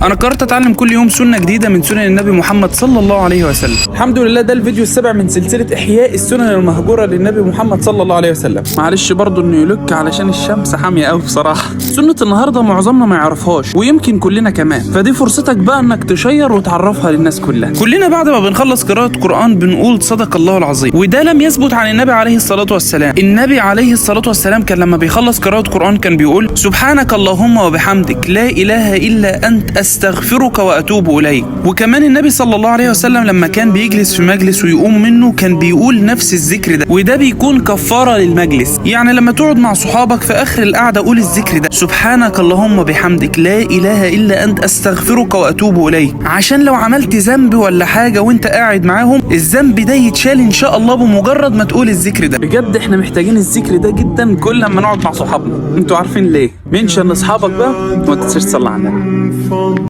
انا قررت اتعلم كل يوم سنة جديدة من سنن النبي محمد صلى الله عليه وسلم. الحمد لله ده الفيديو السابع من سلسلة احياء السنن المهجورة للنبي محمد صلى الله عليه وسلم. معلش برضو ال new look علشان الشمس حامية قوي بصراحة. سنة النهارده معظمنا ما يعرفهاش ويمكن كلنا كمان، فدي فرصتك بقى انك تشير وتعرفها للناس كلها. كلنا بعد ما بنخلص قراءة قرآن بنقول صدق الله العظيم، وده لم يثبت عن النبي عليه الصلاة والسلام. النبي عليه الصلاة والسلام كان لما بيخلص قراءة قرآن كان بيقول سبحانك اللهم وبحمدك لا إله إلا أنت أستغفرك وأتوب إليك. وكمان النبي صلى الله عليه وسلم لما كان بيجلس في مجلس ويقوم منه كان بيقول نفس الذكر ده، وده بيكون كفارة للمجلس. يعني لما تقعد مع صحابك في آخر القعدة قول الذكر ده، سبحانك اللهم بحمدك لا إله إلا أنت أستغفرك وأتوب إليك، عشان لو عملت ذنب ولا حاجة وانت قاعد معاهم الذنب ده يتشال إن شاء الله بمجرد ما تقول الذكر ده. بجد احنا محتاجين الذكر ده جدا كل لما نقعد مع صحابنا. انتوا عارفين ليه؟ mention لاصحابك بقى وما تنساش تصلي على النبي.